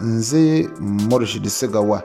Nze Morishid Segawa.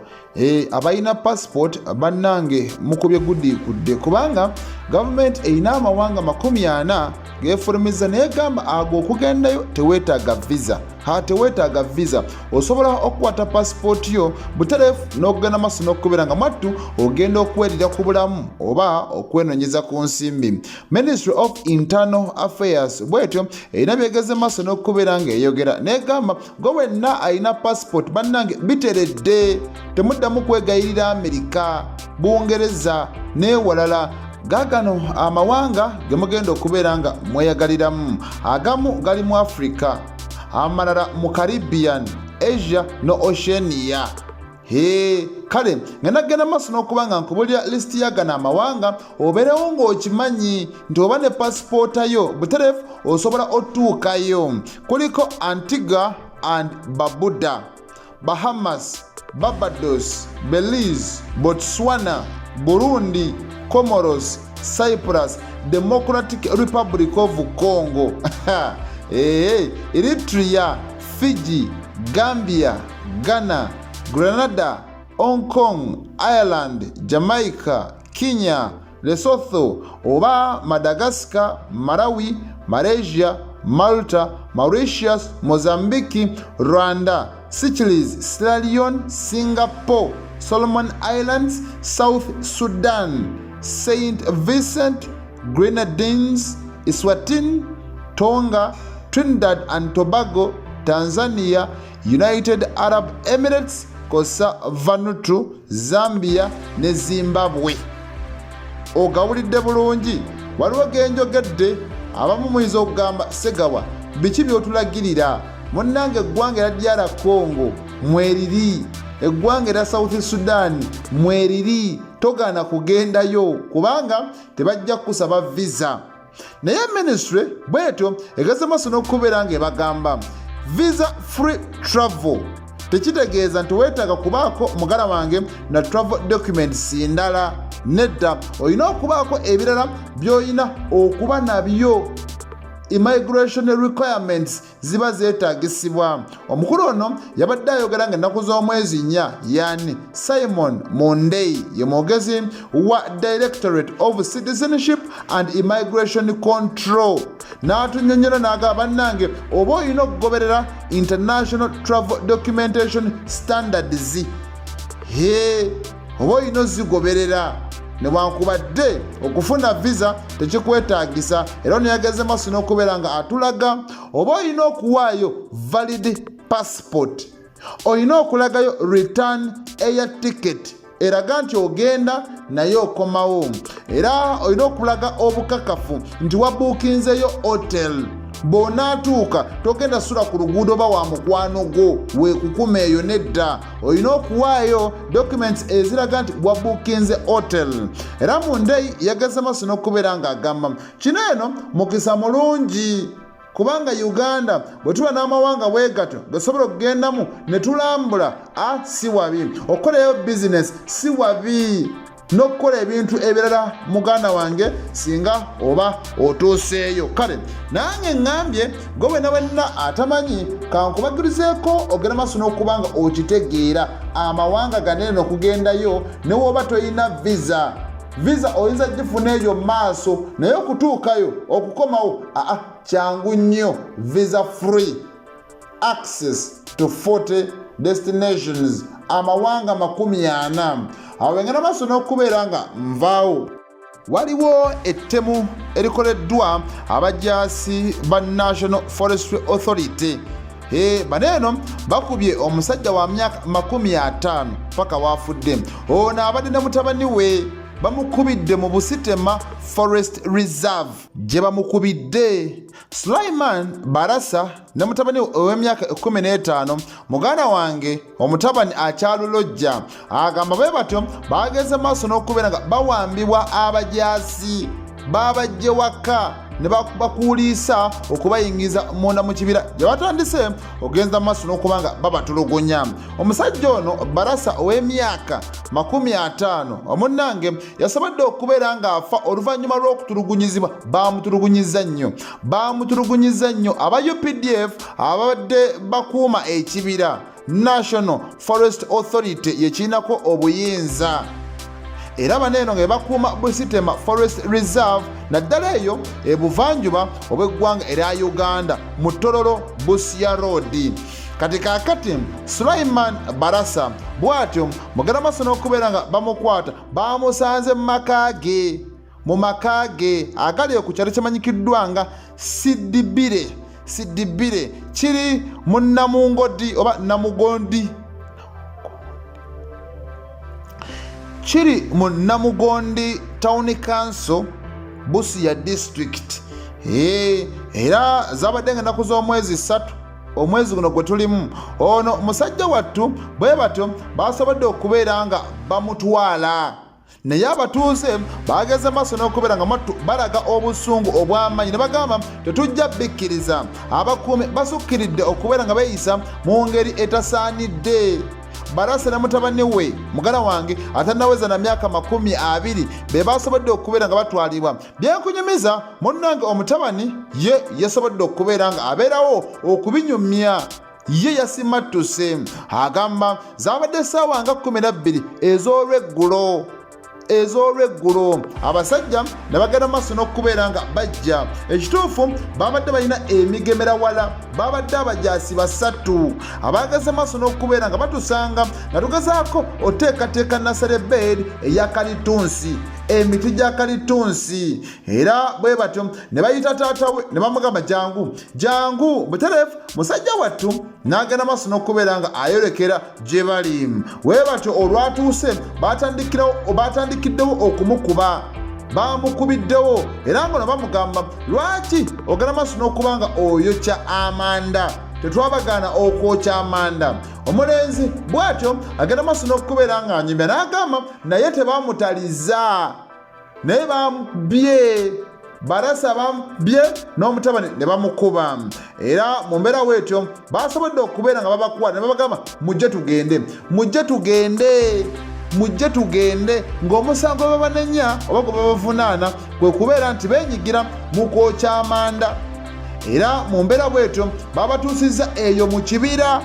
Abalina passport bannange, mukubye gudiikudde, kubanga gavumenti erina amawanga 40 gefulumiza, naye gamba ago okugendayo teweetaaga visa. Ha, teweetaaga visa, osobola okukwata pasipooti yo butereefu n'okugenda maaso n'okubeera nga mwattu ogenda okwerira ku bulamu oba okwenonyeza ku nsimbi. Ministry of Internal Affairs bwetyo erina byegeze maaso n'okubeera ng'eyogera, negamba gwe wenna alina passport, bannange, biteredde, temuddamu kwegayirira Amerika, Bungereza n'ewalala. Gaagano amawanga ge mugenda okubeera nga mweyagaliramu. Agamu gali mu Africa, amalala mu Caribbean, Asia ne Oceania. He, kale ngenda kugenda maaso n'okuba nga nkubulira lisiti ya gano amawanga, obeerewo ng'okimanyi nti oba ne pasipoota yo butereevu osobola otuukayo. Kuliko Antigua and Barbuda, Bahamas, Barbados, Belize, Botswana, Burundi, Comoros, Cyprus, Democratic Republic of Congo, Eritrea, Fiji, Gambia, Ghana, Grenada, Hong Kong, Ireland, Jamaica, Kenya, Lesotho oba Madagascar, Malawi, Malaysia, Malta, Mauritius, Mozambique, Rwanda, Seychelles, Sierra Leone, Singapore, Solomon Islands, South Sudan, St Vincent, Grenadines, Eswatini, Tonga, Trinidad and Tobago, Tanzania, United Arab Emirates kosa Vanuatu, Zambia ne Zimbabwe. Ogawulidde bulungi? Waliwo genjogedde, abamu muyinza okugamba, "Segawa, biki byotulagirira?" Munnange, eggwanga era DR Congo mweriri, eggwanga era South Sudan mweriri. Togaana kugendayo kubanga tebajja kukusaba visa. Naye ministry bwetyo egeze maaso n'okubeera ng'ebagamba visa free travel. Tekitegeeza nti weetaaga kubaako, mugala wange, na travel documents ndala. Nedda, olina okubaako ebirala by'olina okuba nabyo. Immigration requirements ziba zeetagisibwa. Omukulu ono yabadde ayogera nga ennaku z'omwezi 4. Yani Simon Mundei ye mwogezi wa Directorate of Citizenship and Immigration Control, n'atunyonyola n'agamba, bannange, oba olina okugoberera International Travel Documentation Standards. He, oba olina ozigoberera newankubadde okufuna visa tekikwetaagisa. Era ono yageze maaso n'okubeera nga atulaga oba olina okuwaayo valid passport, olina okulagayo return air ticket eraga nti ogenda naye okomawo, era olina okulaga obukakafu nti wabuukinzeyo hotel. Bw'onaatuuka togenda sula ku luguudo oba wa mukwano gwo weekukuma eyo. Nedda, olina okuwaayo documents eziraga nti wabuukinze hotel. Era mu ndeyi yageze maaso n'okubeera ng'agamba kino eno mukisa mulungi, kubanga Uganda bwe tuba n'amawanga bwe gatyo gasobola okugendamu ne tulambula, a si wabi okukolayo bizinesi, si wabi n'okukola ebintu ebirala, muganda wange, singa oba otuuseeyo. Kale nange ŋŋambye gwe wena wenna atamanyi, kankubagirizeeko ogenda maaso n'okuba nga okitegeera amawanga ganene okugendayo ne woba toyina visa. Visa oyinza gifuna eyo maaso, naye okutuukayo, okukomawo, aa, kyangu nnyo. Visa free access to 40 destinations, amawanga 40. Awo wengenda maaso n'okubeera nga nvaawo. Waliwo ettemu erikoleddwa abajaasi ba National Forestry Authority. Bano eno bakubye omusajja wa myaka 50 paka wafudde. Ono abadde ne mutabani we, bamukubidde mu Busitema Forest Reserve gye bamukubidde. Sulaiman Barasa ne mutabani we ow'emyaka 15. Muganda wange, omutabani akyalulojja, agamba bwe batyo bageze maaso n'okubeera nga bawambibwa abajaasi. Babajje waka ne bakuuliisa okubayingiza munda mu kibira gye batandise ogenza mu maaso n'okuba nga babatulugunya. Omusajja ono Barasa ow'emyaka 50, omunnange, yasobodde okubeera ng'afa oluvannyuma lw'okutulugunyizibwa. Bamutulugunyiza nnyo, bamutulugunyiza nnyo aba UPDF ababadde bakuuma ekibira. National Forest Authority yekirinako obuyinza, era bano eno nga bakuuma Busitema Forest Reserve, naddala eyo ebuvanjuba obw'eggwanga erya Uganda mu Tororo Busia Road. Kati kaakati Sulaiman Barasa bw'atyo mugenda maaso n'okubeera nga bamukwata, bamusanze mu maka ge, mu maka ge agali ku kyalo kimanyikiddwa nga Sidibire. Sidibire kiri mu Namungodi oba Namugondi, kiri mu Namugondi Town Council, Busia District. Era zabadde nga ennaku z'omwezi 3 omwezi guno gwe tulimu. Ono musajja wattu bwe batyo basobodde okubeera nga bamutwala, naye abatuuze bageze maaso n'okubeera nga mwattu balaga obusungu obw'amaanyi ne bagamba tetujja bikkiriza, abakuumi basukkiridde okubeera nga beeyisa mu ngeri etasaanidde. Barasa ne mutabani we, muganda wange atannaweza na myaka 20, be basobodde okubeera nga batwalibwa. Byenkunyumiza munnange, omutabani ye yasobodde okubeera nga abeerawo okubinyumya, ye yasimattuse. Agamba zabadde essaawa nga 12 ez'olweggulo, abasajja ne bagenda maaso n'okubeera nga bajja. Ekituufu babadde balina emigemera wala, babadde abajaasi 3 abageze maaso n'okubeera nga batusanga nga tugezaako oteekateeka nasale bed eya kalitunsi, emiti gya kalitunsi. Era bwe batyo ne bayita taata we ne bamugamba jangu jangu butereevu. Musajja wattu n'agenda maaso n'okubeera nga ayolekera gye bali. We batyo olwatuuse batandikiddewo okumukuba, bamukubiddewo, era nga bamugamba lwaki ogenda maaso n'okuba nga oyokya amanda, tetwabagaana okwokya amanda. Omulenzi bw'atyo agenda maaso n'okubeera nga anyumya n'agamba naye tebamutaliza, naye bamubye Barasa, bamubye n'omutabani ne bamukuba. Era mu mbeera weetyo basobodde okubeera nga babakuwa ne babagamba mujje tugende, mujje tugende, mujje tugende, ng'omusango gwe babanenya oba gwe babavunaana kwe kubeera nti beenyigira mu kwokya amanda. Era mu mbeera bwetyo babatuusizza eyo mu kibira,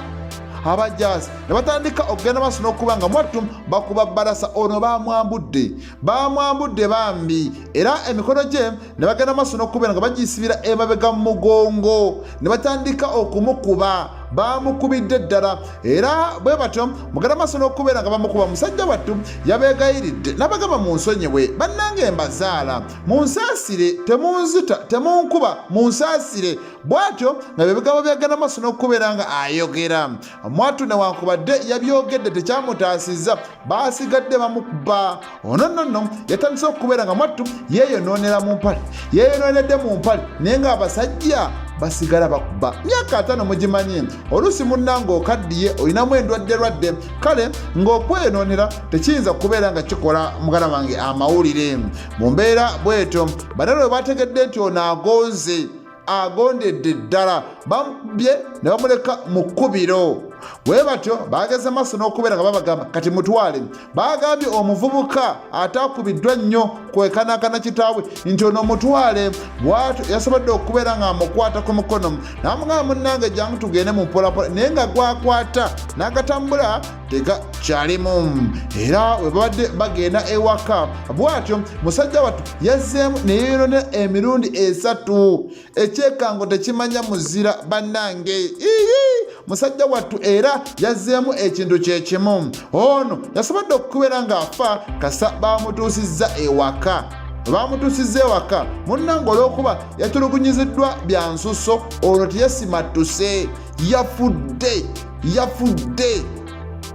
abajaasi ne batandika okugenda maaso n'okuba nga mwattu bakuba Barasa. Ono bamwambudde, bamwambudde bambi, era emikono gye ne bagenda maaso n'okubeera nga bagisibira emabega mu mugongo ne batandika okumukuba. Bamukubidde ddala, era bwe batyo mugenda maaso n'okubeera nga bamukuba. Musajja wattu yabeegayiridde n'abagamba munsonyiwe bannange, mbazaala, munsaasire, temunzita, temunkuba, munsaasire. Bw'atyo nga bye bigambo byagenda maaso n'okubeera nga ayogera. Mwattu newankubadde yabyogedde tekyamutaasizza, basigadde bamukuba. Ono nno nno yatandise okubeera nga mwattu yeeyonoonera mu mpale, yeeyonoonedde mu mpale, naye ng'abasajja basigala bakuba. Myaka 50 mugimanyi, oluusi munnanga okaddiye, olinamu endwadde lwadde, kale ng'okweyonoonera tekiyinza kubeera nga kikola muganda wange amawulire. Mu mbeera bwetyo banene bwe bategedde nti ono agonze, agondedde ddala, bamubye ne bamuleka mu kkubiro. Bwe batyo bageze maaso n'okubeera nga babagamba kati mutwale. Bagambye omuvubuka ataakubiddwa nnyo kwekanakana kitaawe nti ono mutwale. Bwatyo yasobodde okubeera ng'amukwata ku mukono n'amugamba munnange jangu tugende mu mpolapola, naye nga gwakwata n'agatambula tegakyalimu. Era we babadde bagenda ewaka, bwatyo musajja wattu yazzeemu ne yeeyononera emirundi 3. Ekyekango tekimanya muzira bannange. Ii, musajja wattu era yazzeemu ekintu kyekimu. Ono yasobodde okubeera ng'afa kasa bamutuusizza ewaka. Bamutuusizza ewaka munnange, olw'okuba yatulugunyiziddwa bya nsuso, olwo teyasimattuse, yafudde, yafudde.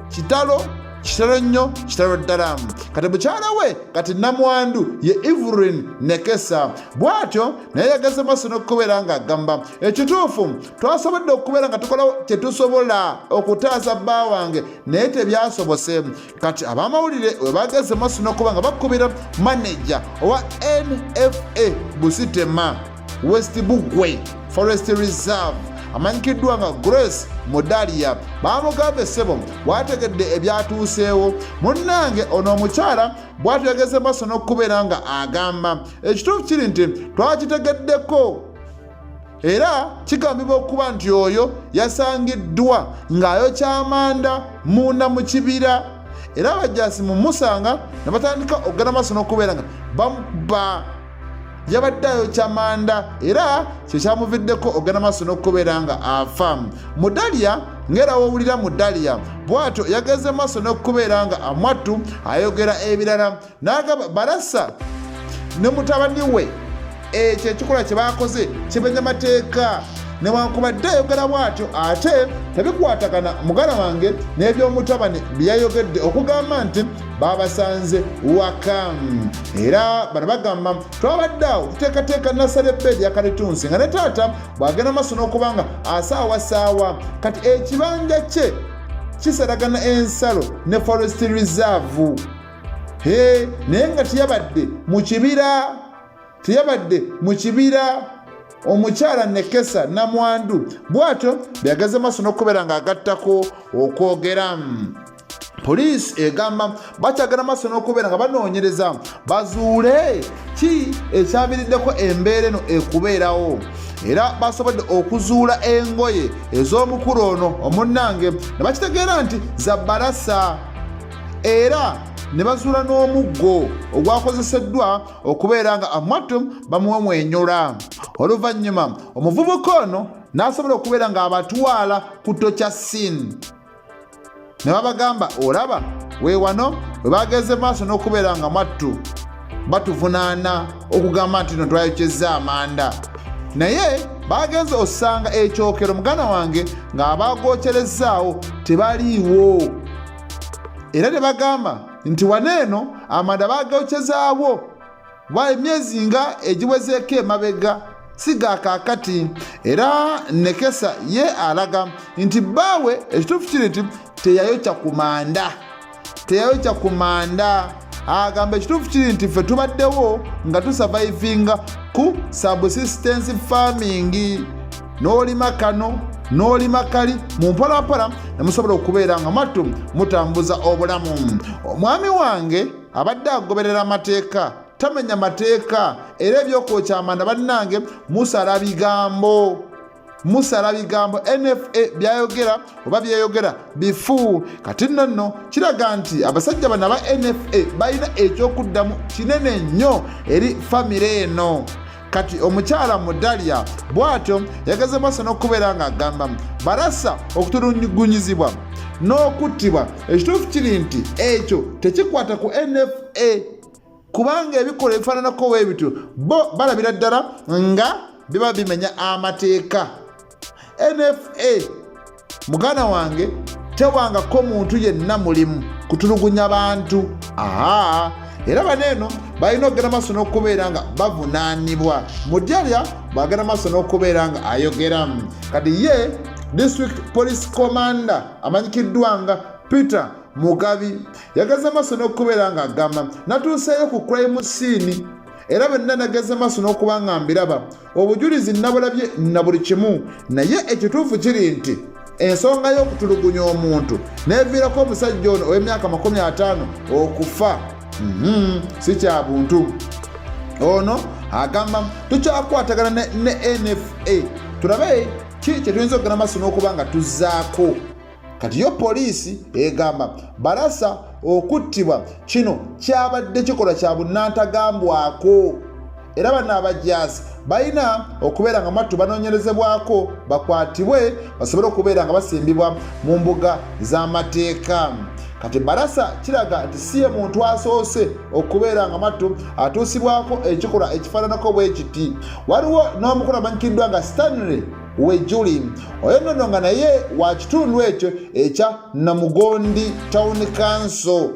Kitalo, kitalo nnyo, kitalo ddala. Kati mukyala we, kati namwandu ye Evelyn Nekesa, bw'atyo naye yageze maaso n'okubeera ng'agamba ekituufu twasobodde okubeera nga tukola kye tusobola okutaasa bba wange, naye tebyasobose. Kati ab'amawulire we bageze maaso n'okuba nga bakubira maneja owa NFA Busitema West Bugwe Forest Reserve amanyikiddwa nga Grace Mudalia, bamugamba essebo bwategedde ebyatuuseewo munnange. Ono omukyala bw'atyo yageze maaso n'okubeera nga agamba ekituufu kiri nti twakitegeddeko. Era kigambibwa okuba nti oyo yasangiddwa ng'ayokya amanda munda mu kibira, era abajjaasi mu musanga ne batandika okugenda maaso n'okubeera nga bamukuba. Yabadde ayokya manda era kyekyamuviddeko okugenda maaso n'okubeera nga afa. Mudalya ng'era wowulira Mudalya bw'atyo yageze maaso n'okubeera nga amwattu ayogera ebirala n'agamba Barasa ne mutabani we ekyo ekikolwa kye baakoze kimenya mateeka. Newankubadde ayogera bw'atyo, ate tebikwatagana muganda wange n'ebyomutabani bye yayogedde okugamba nti babasanze waka. Era bano bagamba twabadde awo tuteekateeka nasale bedi ya kalitunsi nga ne taata bw'agenda maaso n'okuba nga asaawasaawa. Kati ekibanja kye kisalagana ensalo ne forest reserve. He, naye nga teyabadde mu kibira, teyabadde mu kibira. Omukyala Nekesa namwandu bw'atyo byageze maaso n'okubeera ng'agattako okwogera. Poliisi egamba bakyagenda maaso n'okubeera nga banoonyereza bazuule ki ekyaviriddeko embeera eno ekubeerawo. Era basobodde okuzuula engoye ez'omukulu ono omunnange ne bakitegeera nti za Barasa, era ne bazuula n'omuggo ogwakozeseddwa okubeera nga amwattu bamuwemwenyula. Oluvannyuma omuvubuka ono n'asobola okubeera ng'abatwala ku tokya sin ne babagamba olaba weewano we bageze maaso n'okubeera nga mwattu batuvunaana okugamba nti no twayokyezza amanda. Naye bagenze osanga ekyokero muganda wange ng'abagwokyerezaawo tebaliiwo, era ne bagamba nti wano eno amanda bagokyezaawo wa emyezi nga egiwezeeko emabega, si ga kaakati. Era Nekesa ye alaga nti bbaawe ekituufu kiri nti teyayokya ku manda, teyayokya ku manda. Agamba ekituufu kiri nti ffe tubaddewo nga tusavaivinga ku subsistence farming, n'olima kano n'olima kali mu mpolampola ne musobola okubeera nga mwattu mutambuza obulamu. Omwami wange abadde agoberera amateeka, tamenya mateeka, era ebyokwokya amanda bannange musala bigambo, musala bigambo. NFA byayogera oba byeyogera bifu. Kati nno nno kiraga nti abasajja bano aba NFA balina ekyokuddamu kinene nnyo eri famire eno. Kati omukyala Mudalya bw'atyo yageze maaso n'okubeera ng'agamba Barasa okutulugunyizibwa n'okuttibwa ekituufu kiri nti ekyo tekikwata ku NFA, kubanga ebikolwa ebifaananako bwe bityo bo balabira ddala nga biba bimenya amateeka. NFA muganda wange tewangako muntu yenna mulimu kutulugunya bantu. Aha, era bano eno balina okugenda maaso n'okubeera nga bavunaanibwa. Mudyalya bwagenda maaso n'okubeera nga ayogera. Kati ye district police commander amanyikiddwa nga Peter Mugabi yageze maaso n'okubeera nga agamba natuuseeyo ku crime scene, era byonna nageze maaso n'okuba nga mbiraba, obujulizi nabulabye na buli kimu. Naye ekituufu kiri nti ensonga y'okutulugunya omuntu n'eviirako omusajja ono ow'emyaka 50 okufa si kya buntu. Ono agamba tukyakwatagana ne NFA tulabe ki kye tuyinza okugenda maaso n'okuba nga tuzzaako. Kati yo poliisi egamba Barasa okuttibwa kino kyabadde kikolwa kya bunnantagambwako, era bano abajaasi balina okubeera nga mwattu banoonyerezebwako bakwatibwe basobole okubeera nga basimbibwa mu mbuga z'amateeka. Kati Barasa kiraga nti si ye muntu asoose okubeera nga mwattu atuusibwako ekikolwa ekifaananako bwe kiti. Waliwo n'omukulu amanyikiddwa nga Stanley Wejuli, oyo nnono nga naye wa kitundu ekyo ekya Namugondi Town Council.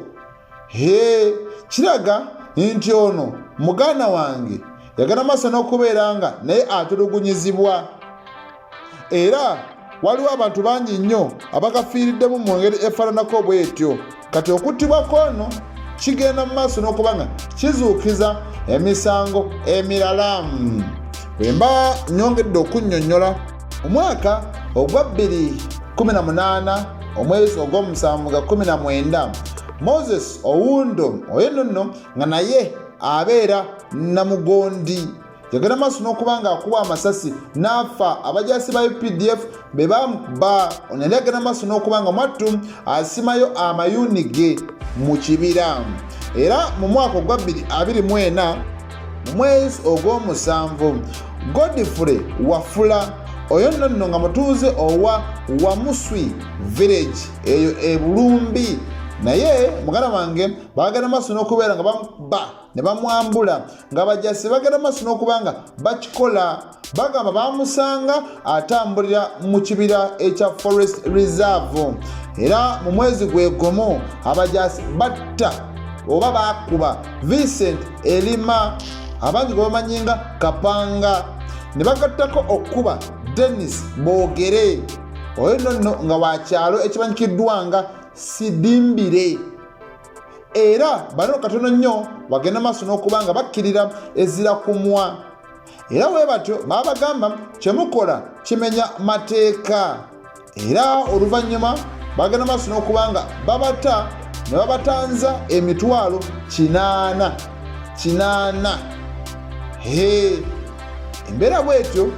He, kiraga nti ono muganda wange yagenda maaso n'okubeera nga naye atulugunyizibwa, era waliwo abantu bangi nnyo abakafiiriddemu mu ngeri efaananako bwetyo. Kati okuttibwa kwono kigenda mu maaso n'okuba nga kizuukiza emisango emirala. Bwe mba nyongedde okunnyonnyola, omwaka ogwa 2018 omwezi ogw'omusanvu nga 19, Moses Owundo oyo nno nno nga naye abeera Namugondi Yagenda maaso n'okuba nga akuba amasasi n'afa. Abajaasi ba UPDF be bamukuba. Ono yali agenda maaso n'okuba nga mwattu asimayo amayuuni ge mu kibira. Era mu mwaka ogwa 2024 mu mwezi ogw'omusanvu, Godfrey Wafula oyo nno nno nga mutuuze owa Wamuswi Village eyo e Bulumbi, naye muganda wange bagenda maaso n'okubeera nga bamukuba ne bamwambula nga bajasi bagenda maaso n'okuba nga bakikola. Bagamba bamusanga atambulira mu kibira ekya Forest Reserve. Era mu mwezi gwe gumu abajasi batta oba bakuba Vincent Elima, abangi gwe bamanyi nga Kapanga, ne bagattako okukuba Dennis Boogere, oyo nno nno nga wa kyalo ekimanyikiddwa nga Sidimbire. Era bano katono nnyo bagenda maaso n'okuba nga bakkirira ezira kumwa. Era bwe batyo baabagamba kyemukola kimenya mateeka. Era oluvannyuma bagenda maaso n'okuba nga babata ne babatanza emitwalo kinaana kinaana. He, embeera bwetyo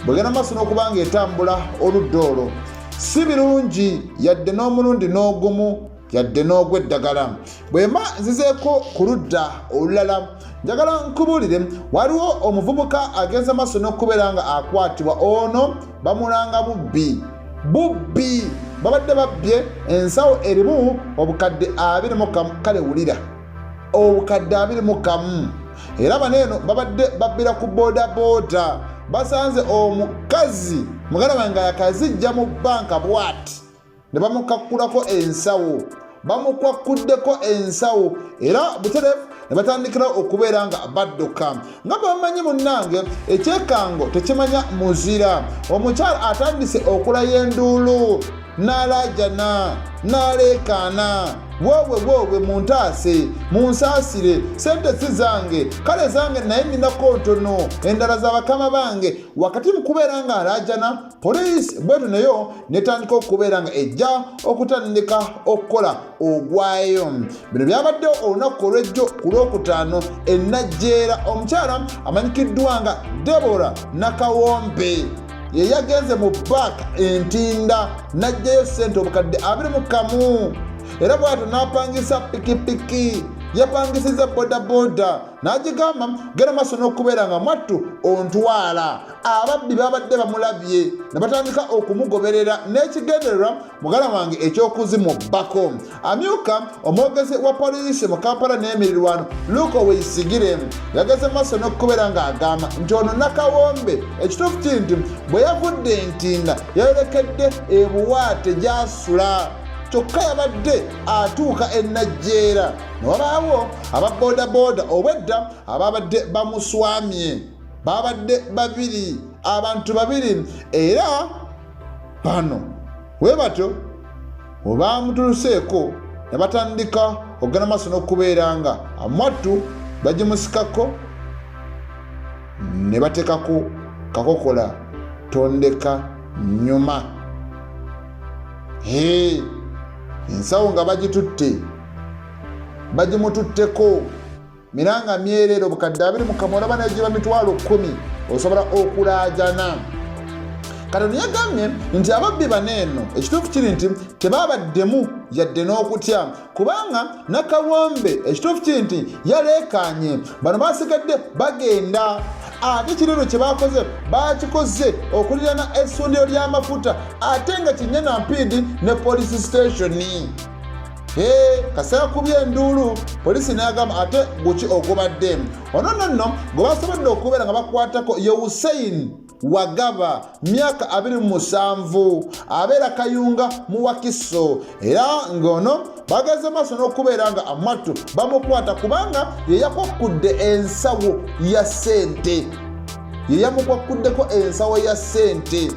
bwegenda maaso n'okuba nga etambula oludda olwo, si birungi yadde n'omulundi n'ogumu, yadde n'ogw'eddagala. Bwemba nzizeeko ku ludda olulala, njagala nkubuulire waliwo omuvubuka agenze maaso n'okubeera nga akwatibwa. Ono bamulanga bubbi. Bubbi, babadde babbye ensawo erimu obukadde 21. Kale wulira, obukadde 21. Era bano eno babadde babbira ku boodabooda, basanze omukazi muganda wange nga yakazijja mu bbanka bwati ne bamukakkulako ensawo, bamukwakkuddeko ensawo, era butereevu ne batandikirawo okubeera nga badduka. Nga bwe bamanyi munnange, ekyekango tekimanya muzira. Omukyala atandise okulaya enduulu n'alaajana n'aleekaana, woowe woowe, muntaase, munsaasire, sente si zange, kale zange naye ninako ntono, endala za bakama bange. Wakati mu kubeera ng'alaajana, poliisi bwetu nayo netandika okubeera nga ejja okutandika okukola ogwayo. Bino byabaddewo olunaku olw'ejjo ku Lwokutaano enajjeera. Omukyala amanyikiddwa nga Debora Nakawombe ye yagenze mu baaka Entinda n'aggyayo ssente obukadde 21, era bw'atyo n'apangisa pikipiki, yapangisiza bodaboda n'agigamba genda maaso n'okubeera nga mwattu ontwala. Ababbi babadde bamulabye ne batandika okumugoberera n'ekigendererwa, muganda wange, ekyokuzimubbako. Amyuka omwogezi wa poliisi mu Kampala n'emirirwano, Luke Oweyisigire, yageze maaso n'okubeera ng'agamba nti ono Nakawombe ekituufu kiri nti bwe yavudde Entinda yayolekedde Ebuwaate gy'asula, kyokka yabadde atuuka e Najjeera ne wabaawo aba boodabooda obwedda ababadde bamuswamye. Babadde babiri, abantu babiri, era bano we batyo webamutuuseeko ne batandika okugenda maaso n'okubeera nga amwattu bagimusikako ne bateekako kakokola tondeka nyuma. Hee, ensawo nga bagitutte, bagimututteko miranga myereere, obukadde 21. Olaba negiba 100,000, osobola okulaajana. Katono yagambye nti ababbi bano eno ekituufu kiri nti tebabaddemu yadde n'okutya, kubanga Nakawombe ekituufu kiri nti yaleekaanye, bano basigadde bagenda. Ate kirino kye bakoze, bakikoze okulirana essundiro ly'amafuta, ate nga kinyana mpiidi ne police station. Kaseera kubye enduulu, poliisi n'agamba ate guki ogubadde ono nno nno gwe basobodde okubeera nga bakwatako ye Hussein Wagaba, myaka 27, abeera Kayunga mu Wakiso. Era ng'ono bageze maaso n'okubeera nga amwattu bamukwata kubanga ye yakwakudde ensawo ya ssente, ye yamukwakkuddeko ensawo ya ssente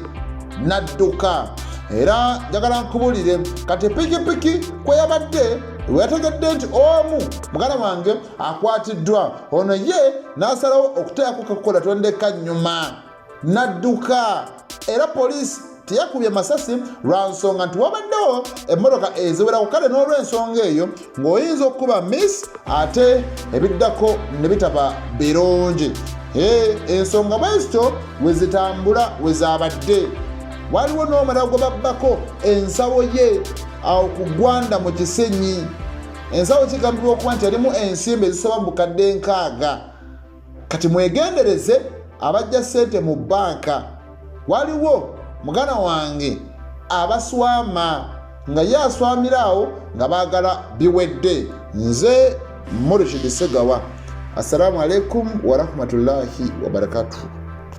n'adduka. Era njagala nkubulire kati pikipiki kwe yabadde, we yategedde nti omu muganda wange akwatiddwa, ono ye n'asalawo okuteekako kakukola tondeka nnyuma n'adduka. Era poliisi teyakubye masasi lwa nsonga nti wabaddewo emmotoka eziwerako, kale n'olw'ensonga eyo ng'oyinza okukuba miss ate ebiddako ne bitaba birungi. Ensonga bwezityo wezitambula wezabadde. Waliwo n'omulala gwe babbako ensawo ye awo ku Gwanda mu Kisenyi. Ensawo kigambibwa okuba nti erimu ensimbi ezisoba mu bukadde 60. Kati mwegendereze abajja ssente mu bbanka. Waliwo muganda wange abaswama nga ye aswamira awo nga baagala biwedde. Nze Murshid Segawa, assalamu alaikum warahmatullahi wabarakatuhu.